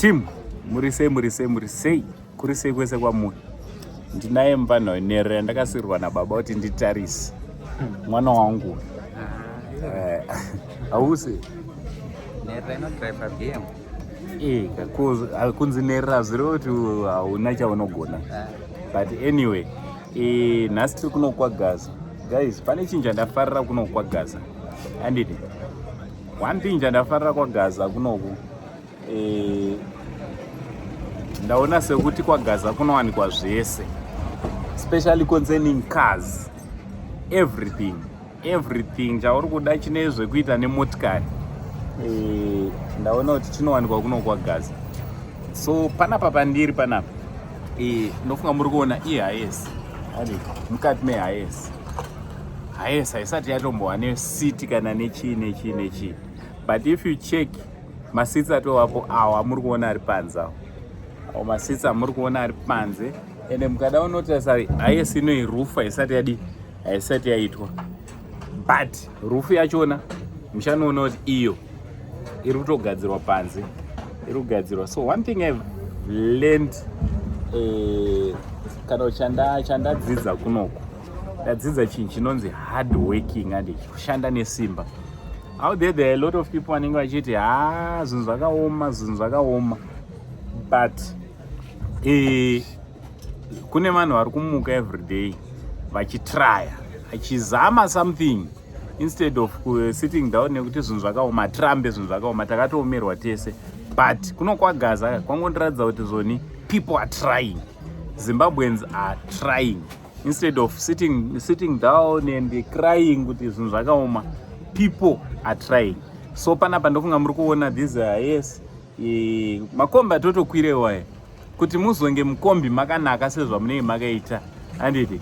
Team, muri sei, muri sei, muri sei, kuri sei kwese kwamuri? Ndinaye mupfanha wenherera yandakasiirwa nababa kuti nditarise mwana wangu. Hausi Nherera inodriver BM. Kunzi nherera zvireva kuti hauna chaunogona, but anyway, nhasi tiri kuno kwaGaza. Guys, pane chinhu chandafarira kuno kwaGaza, anditi? One thing chandafarira kwaGaza kunoku, ndaona sekuti kwaGaza kunowanikwa zvese, especially concerning cars. Everything, everything chauri kuda chine zvekuita nemotikari, ndaona kuti chinowanikwa kuno kwaGaza. So panapa pandiri panapa, ndofunga muri kuona iHiace ari mukati meHiace. Hiace haisati yatombova neseat kana nechii, nechii, nechii, but if you check, maseats atovapo awa muri kuona ari panze awo. Awo maseats amuri kuona ari panze. Ende mukada unotarisa Hiace inoi, roof haisati yadi, haisati yaitwa, but roof yachona muchanoona kuti iyo iri kutogadzirwa panze, iri kugadzirwa. So one thing I've learned, kana chandadzidza kunoku, ndadzidza chinhu chinonzi hard working and kushanda nesimba. Out there, there are a lot of people vanenge vachiti, "Ha, zvinhu zvakaoma, zvinhu zvakaoma," but kune vanhu vari kumuka every day vachitrya, vachizama something instead of sitting down nekuti zvinhu zvakaoma. Tirambe zvinhu zvakaoma, takatoomerwa tese, but kuno kwaGaza kwangondiratidza kuti zvoni people are trying, Zimbabweans are trying instead of sitting down and crying kuti zvinhu zvakaoma. People are trying. So panapa ndofunga muri kuona these are, yes, makombi atotokwirewo aya kuti muzonge mukombi makanaka sezvamunenge makaita, handiti?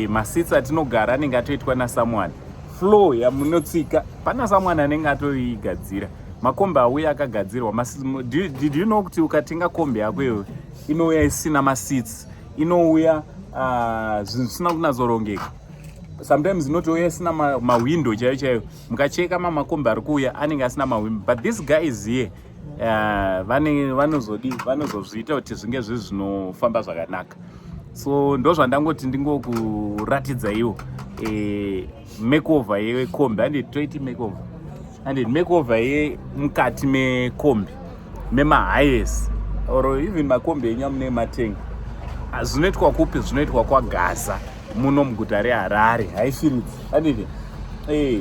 Maseats atinogara anenge atoitwa nasomeone. Floor yamunotsika, pana someone anenge atoigadzira. Makombi auya akagadzirwa. Did you know kuti ukatenga kombi yako iyoyo, inouya isina maseats, inouya zvinhu zvisina kunatsorongeka? Sometimes inotouya isina mahwindo chaiyo chaiyo. Mukacheka mamakombi ari kuuya, anenge asina mahwindo, but this guy is here, vanozodi, vanozozviita kuti zvinge zviri zvinofamba zvakanaka. So ndo zvandangoti ndingokuratidza iwo makeover yekombi, handiti? Toiti makeover, handiti? Makeover yemukati mekombi, memaHiace or even makombi enyu amunenge matenga. Zvinoitwa kupi? Zvinoitwa kwaGaza muno muguta reHarare, Highfields, handiti?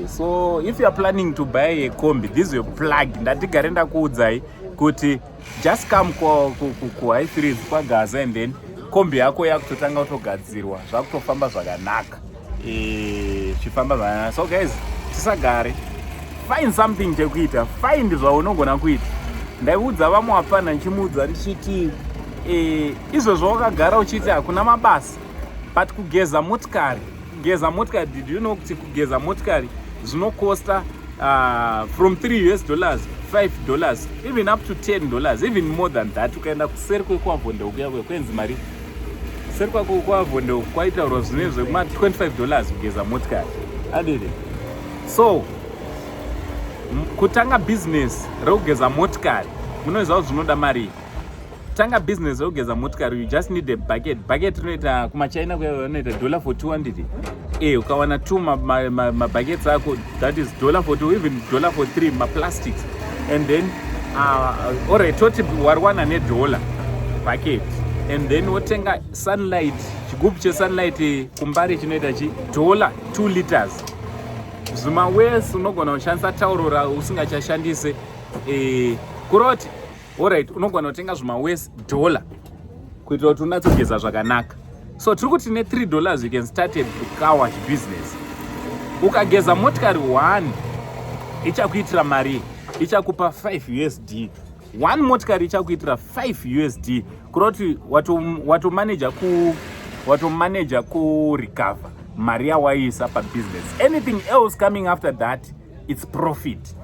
So if you are planning to buy a kombi, this is your plug. Ndatigare ndakuudzai kuti just come kuHighfields kwaGaza and then kombi yako yakutotanga kutogadzirwa, zvakutofamba zvakanaka, zvichifamba zvakanaka. So guys, tisagare. Find something chekuita, find zvaunogona kuita. Ndaiudza vamwe vapfana, ndichimuudza ndichiti, izvozvo wakagara uchiti hakuna mabasa, but kugeza motikari, kugeza motikari, did you know kuti kugeza motikari zvinokosta from $3, $5, even up to $10, even more than that? Ukaenda kuseri kwekuAvondale kuya kwenzi mari, kuseri kwako kuAvondale kwaitaurwa zvine zvekuma $25 kugeza motikari, anditi? So kutanga bhizinesi rekugeza motikari, munoziva kuti zvinoda mari. Tanga bhizinesi rekugeza motikari, you just need a bucket. Bucket rinoita kumaChina kuya vanoita dollar for 200. Ukawana two mabuckets ako, that is dollar for two, even dollar for three, maplastics. And then alright, toti wariwana nedollar bucket, and then wotenga Sunlight, chigubhu cheSunlight kuMbare chinoita chi dollar, 2 liters. Zvimawesi unogona kushandisa tauro ra usingachashandise, kuroti alright, unogona kutenga zvimawesi dollar kuitira kuti unatsogeza zvakanaka. So tiri kuti ne$3 you can start a car wash business. Ukageza motikari 1, ichakuitira mari, ichakupa 5 USD. One motikari ichakuitira 5 USD, kureva kuti watomaneja kurecover mari yawaisa pabusiness. Anything else coming after that, it's profit.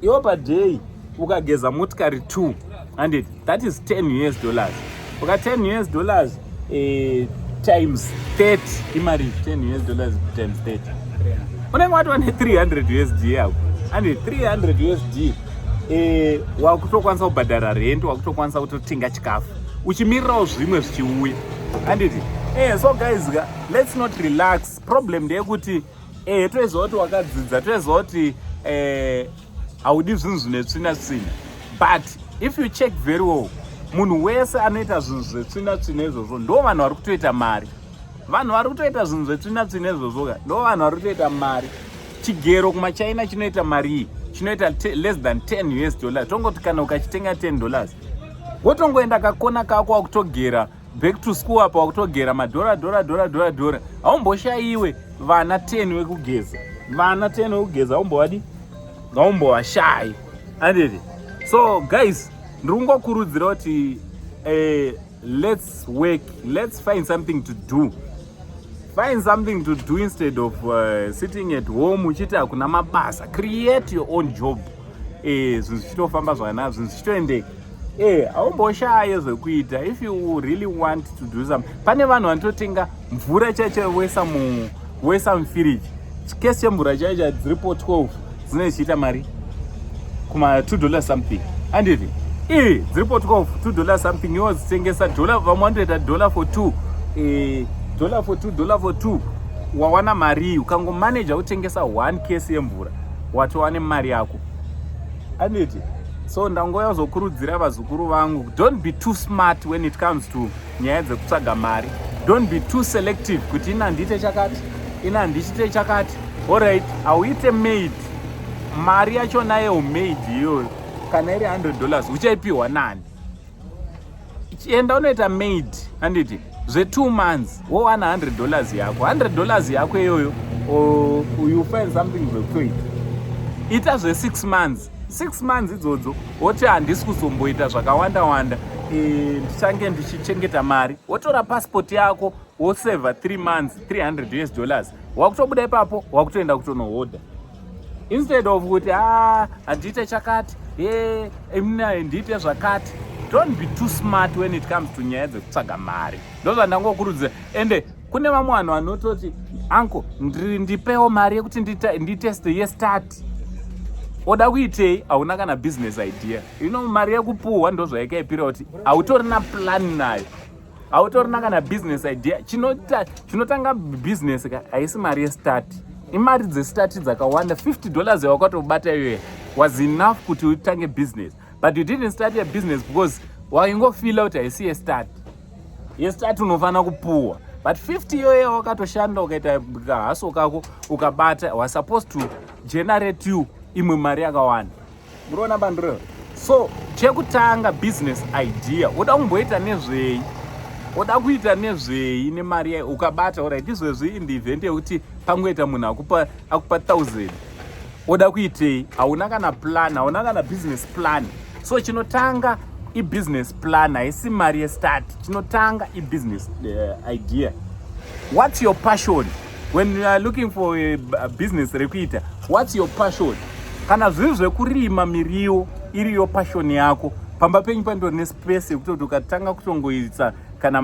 Iwo paday ukageza motikari 2, and that is 10 US dollars. Uka 10 US dollars times 30 imari, 10 US dollars times 30, unenge watova ne300 USD yako, and 300 USD. Wakutokwanisa kubhadhara rent, wakutokwanisa kutotenga chikafu uchimirirawo zvimwe zvichiuya, handiti? So guys ka, let's not relax. Problem ndeyekuti toiziva kuti wakadzidza, toiziva kuti haudi zvinhu zvine tsvina tsvina, but if you check very well, munhu wese anoita zvinhu zvetsvina tsvina izvozvo ndo vanhu vari kutoita mari. Vanhu vari kutoita zvinhu zvetsvina tsvina izvozvo ka, ndo vanhu vari kutoita mari. Chigero kumaChina chinoita mari iyi, chinoita less than 10 US dollar. Tongoti kana ukachitenga $10, wotongoenda kakona kako, wakutogera back to school apa, wakutogera madhora, dhora, dhora, dhora, dhora. Haumboshayiwe vana 10 wekugeza, vana 10 wekugeza haumbovadi, haumbovashayi, handiti? So guys, ndiri kungokurudzira kuti let's work, let's find something to do, find something to do instead of sitting at home uchiti hakuna mabasa. Create your own job. Zvinhu zvichitofamba zvakanaka, zvinhu zvichitoendeka. Haumboshaye zvekuita if you really want to do something. Pane vanhu vanototenga mvura chaicho, wesa mufiriji, chikesi chemvura chaicho dziripo 12, dzinenge zichiita mari kuma $2 something, handiti? Dziripo 12, $2 something, iwo dzitengesa dollar. Vamwe vanotoita dollar for 2, dollar for 2, dollar for 2, wawana mari. Ukangomaneja kutengesa one case yemvura, watova nemari yako, handiti? So ndangoya kuzokurudzira vazukuru vangu, don't be too smart when it comes to nyaya dzekutsvaga mari. Don't be too selective kuti ina handiite chakati, ina handichite chakati. Alright, hauite maid, mari yachona yeumaid iyoyo kana iri $100, uchaipiwa nani? Enda unoita maid, handiti, zve2 months, wowana $100 yako. $100 yako iyoyo, you find something zvekutoita. Ita zve6 months, 6 months idzodzo, woti handisi kuzomboita zvakawanda wanda, ndichange ndichichengeta mari. Wotora passport yako, wosevha 3 months, 300 US dollars, wakutobuda ipapo, wakutoenda kutonohodha, instead of kuti a handiite chakati, e imina ndiite zvakati. Don't be too smart when it comes to nyaya dzekutsvaga mari. Ndo zvandangokurudzira. Ende kune vamwe vanhu vanototi, "Uncle, ndipewo mari yekuti nditeste yestart." Oda kuitei? Hauna kana business idea. Mari yekupuhwa ndo zvaikaipira kuti hautorina plan nayo, hautorina kana business idea. Chinotanga business ka haisi mari yestart. Imari dzestart dzakawanda, $50 yawakatobata iyoyo was enough kuti utange business, but you didn't start a business because waingofeela kuti haisi yestart. Yestart unofanira kupuhwa, but 50 iyoyo wakatoshanda, ukaita kahaso kako, ukabata, was supposed to generate you imwe mari yakawanda. Muriona bandiro? So chekutanga, business idea. Uda kumboita nezvei? Uda kuita nezvei nemari ukabata? Alright, izvezvi in the event yekuti pangoita munhu akupa 1000, oda kuitei? Hauna kana plan, hauna kana business plan. So chinotanga ibusiness plan, haisi mari yestart. Chinotanga ibusiness idea. What's your passion? When you are looking for a business rekuita, what's your passion? Kana zviri zvekurima miriwo, iriyo passion yako, pamba penyu pandori nespace yekutoti ukatanga kutongoisa kana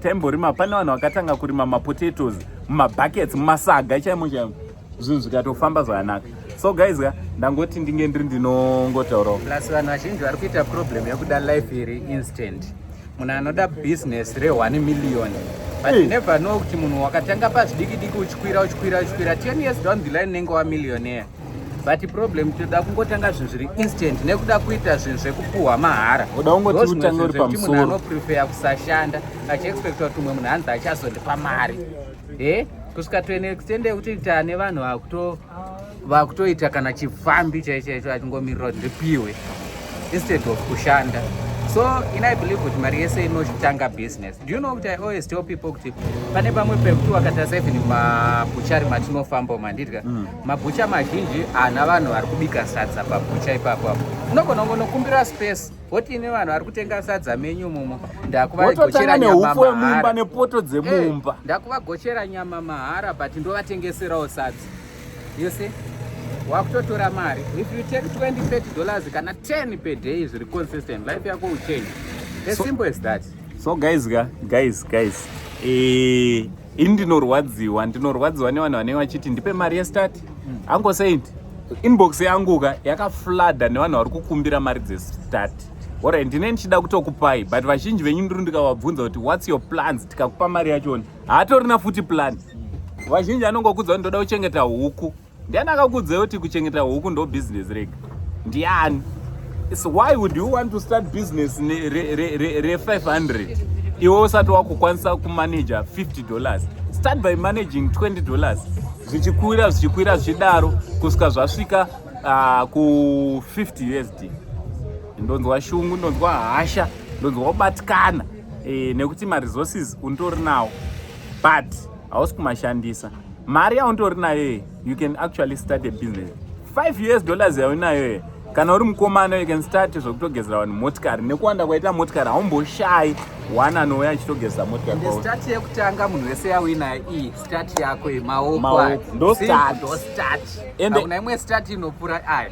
taimborima, pane vanhu vakatanga kurima mapotatoes mumabuckets, mumasaga chaimo chaimo, zvinhu zvikatofamba zvakanaka. So guys ka, ndangoti ndinge ndiri ndinongotaurawo. Plus vanhu vazhinji vari kuita problem yekuda life iri instant. Munhu anoda business re1 million, but you never know kuti munhu wakatanga pazvidiki diki, uchikwira, uchikwira, uchikwira, 10 years down the line unenge wamillionaire. But problem, toda kungotanga zvinhu zviri instant nekuda kuita zvinhu zvekupuhwa mahara. Uda kungoti Ndo zvimwe utange uri zvinhu zvekuti munhu pamusoro. Anoprefer kusashanda achiexpecta kuti umwe munhu hanzi achazondipa mari, kusvika to an extent yekuti tane vanhu vakutoita kana chifambi chaicho chaicho, achingomirira kuti ndipiwe instead of kushanda. So in I believe kuti mari yese inotanga business. Do you know kuti I always tell people kuti pane pamwe pekuti wakatarisa even mabhuchari matinofamba umu, handitya, mabhucha mazhinji haana vanhu vari kubika sadza pabhucha ipapo. Apo unogona kungonokumbira space, woti ine vanhu vari kutenga sadza menyu mumo, ndakuvagochera Wototanga nyama neupfu wemumba mahara. nepoto dzemumba. Ndakuvagochera nyama mahara, but ndovatengeserawo sadza. You see, wakutotora mari. If you take 20, $30 kana 10 per day zviri consistent, life yako uchange, as simple as that. So guys ka, guys, ini ndinorwadziwa nevanhu vanenge vachiti, "Ndipe mari yestart." Uncle Saint, Inbox yangu ka yakaflooda nevanhu vari kukumbira mari dzestart. Alright, ndine ndichida kutokupai, but vazhinji venyu ndiri ndikavabvunza kuti, "What's your plans?" Tikakupa mari yachona, haatorina futi plan. Vazhinji anongokudza kuti, "Ndoda kuchengeta huku." Ndiani akakudzai kuti kuchengeta huku ndo business rega? Ndiani? So why would you want to start business re500 iwe usati wakukwanisa kumanaja $50? Start by managing $20, zvichikwira, zvichikwira, zvichidaro kusvika zvasvika ku50 USD. Ndonzwa shungu, ndonzwa hasha, ndonzwa kubatikana nekuti maresources unotori nawo, but hausi kumashandisa. Mari yaunotori nayo, you can actually start a business. $5 US yaunayo, kana uri mukomana, you can start zvekutogezera vanhu motikari. Nekuwanda kwaita motikari, haumboshayi one anouya achitogeza motikari. Ende start yekutanga munhu wese yawinayo iyi start yako yemaoko. Maoko. Ndo start. Ndo start. Ende Hakuna imwe start inopfuura aya.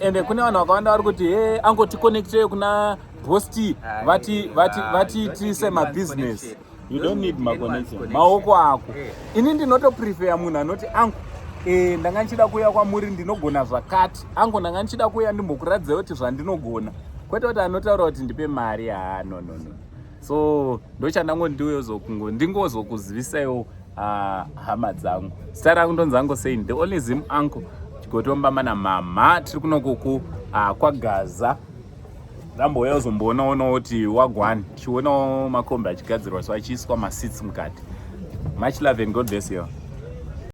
Ende kune vanhu vakawanda vari kuti, "He, angoticonnectei kuna bosti, vati vati vatiitise mabusiness." You don't need maconnection, maoko ako. Ini ndinotoprefera munhu anoti, "Angu, ndanga ndichida kuuya kwamuri, ndinogona zvakati. Angu, ndanga ndichida kuuya ndimbokuratidzai kuti zvandinogona," kwete kuti anotaura kuti, "Ndipe mari." Ha, no, no, no. So ndochandango ndiuyozokungo ndingozokuzivisaiwo, hama dzangu. Zita rangu ndonzi Uncle Saint, the only Zim uncle, chigotombama namama. Tiri kunokuku kwaGaza. Ndambouya uzomboonaonawo kuti wagwani, tichionawo makombi achigadzirwa, so achiiswa maseats mukati. Much love and God bless you.